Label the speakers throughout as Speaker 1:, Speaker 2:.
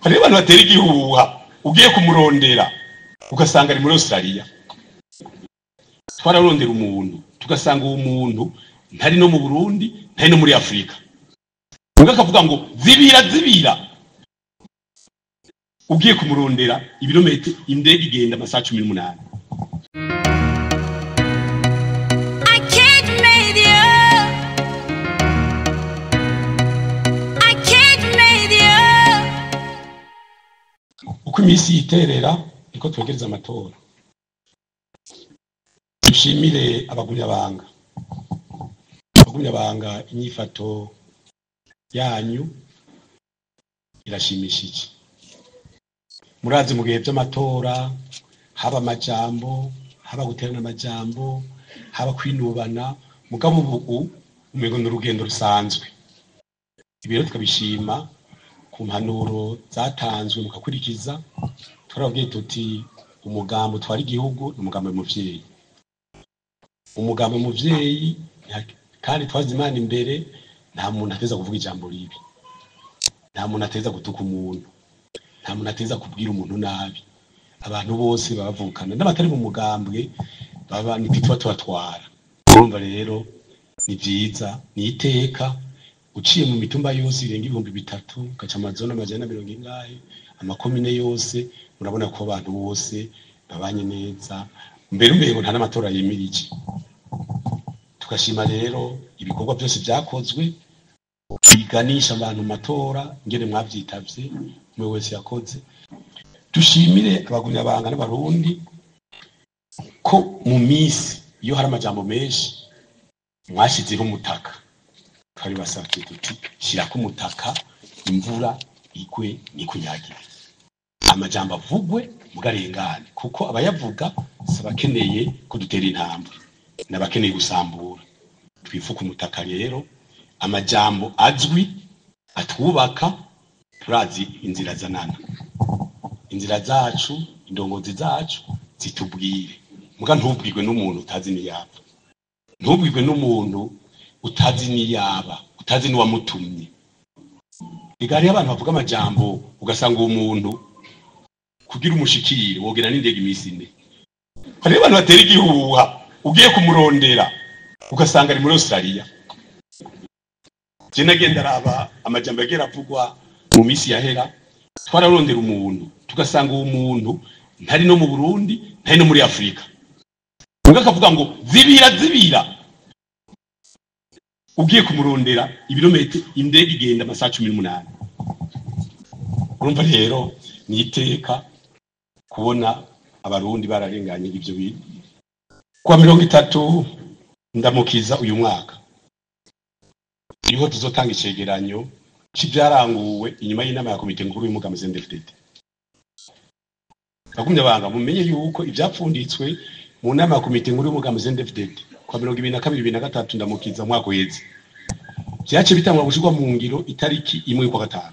Speaker 1: Hariho abantu batera igihuha, ugiye kumurondera ugasanga ari muri Australia. Twararondera umuntu tugasanga uwo muntu ntari no mu Burundi, ntari no muri Afrika. Ubwo akavuga ngo zibira zibira, ugiye kumurondera ibirometero indege igenda amasaha 18. Uko iminsi yiterera niko twegereza amatora. Dushimire abagumyabanga. Abagumyabanga, inyifato yanyu irashimishije. Murazi mu gihe by'amatora haba amajambo, haba guterana amajambo, haba kwinubana, mugabo ubu umengo ni urugendo rusanzwe. Ibi rero tukabishima ku mpanuro zatanzwe mukakurikiza. Turababwiye tuti umugambo utwara igihugu ni umugambo muvyeyi. Umugambo muvyeyi kandi twazi Imana imbere, nta muntu ateza kuvuga ijambo ribi, nta muntu ateza gutuka umuntu, nta muntu ateza kubwira umuntu nabi. Abantu bose babavukana n'abatari mu mugambwe baba nitwa tubatwara. Urumva rero ni vyiza, ni iteka uciye mu mitumba yose irenga 3000, ugaca amazone 140, amakomine yose, murabona ko abantu bose babanye neza. Mbere umengo nta n'amatora yimirije. Tugashima rero ibikorwa byose byakozwe biganisha abantu mu matora, ingene mwavyitavye, umwe wese yakoze. Dushimire abagumyabanga n'abarundi ko mu minsi iyo hari amajambo menshi mwashizeho umutaka. Twari basabye tuti shirako umutaka, imvura igwe nikunyagire, amajambo avugwe mugarengane, kuko abayavuga sabakeneye ko dutera intambwe, n'abakeneye gusambura. Twifuka umutaka rero, amajambo azwi atwubaka, turazi inzira zanana, inzira zacu, indongozi zacu zitubwire. Muga ntubwirwe n'umuntu utazi niyaba, ntubwirwe n'umuntu utazi niyaba, utazi n'uwamutumye. Igari abantu bavuga amajambo ugasanga uwo muntu kugira umushikire wogera n'indege iminsi 4. Hariho abantu batera igihuha, ugiye kumurondera ugasanga ari muri Australia. Je nagenda araba amajambo yagiye aravugwa mu minsi yahera. Twararondera umuntu tugasanga uwo muntu ntari no mu Burundi, ntari no muri Afrika. Ubwo akavuga ngo zibira zibira, ugiye kumurondera ibirometero indege igenda amasaha 18. Urumva rero ni iteka kubona abarundi bararenganye ivyo bintu. Kwa 30 ndamukiza uyu mwaka niho tuzotanga icegeranyo c'ivyaranguwe inyuma y'inama ya komite nkuru y'umugambi CNDD-FDD. Bagumyabanga mumenye yuko ivyapfunditswe mu nama ya komite nkuru y'umugambi CNDD-FDD kwa 2022 2023 ndamukiza mwaka uheze vyace bitangwa gushirwa mu ngiro itariki 1 y'ukwa 5.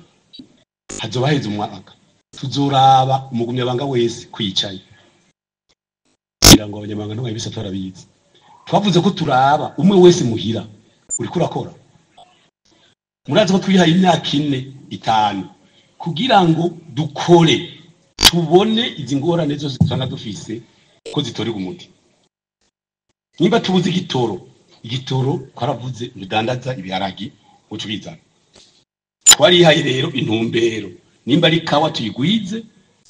Speaker 1: Hazoba heze umwaka, tuzoraba umugumyabanga wese kwicaye kugira ngo abanyamabanga n'ababisa tarabizi. Twavuze ko turaba umwe wese muhira uriko urakora. Murazi ko twihaye imyaka 4 5 kugira ngo dukore tubone izi ngorane zose usanga dufise ko zitorerwa umuti. Nimba tubuze igitoro, igitoro twaravuze udandaza ibiharagi ucubizana. Twarihaye rero intumbero, nimba ari kawa tuyigwize,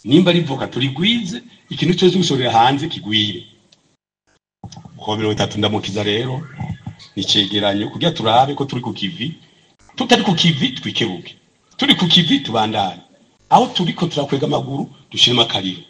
Speaker 1: nimba ari voka turigwize, ikintu cyose gushorera hanze kigwire. Ko 30 ndamukiza rero ni cegeranyo kugira turabe ko turi ku kivi. Tutari ku kivi twikebuke, turi ku kivi tubandanye, aho turiko turakwega amaguru dushiremo akariro.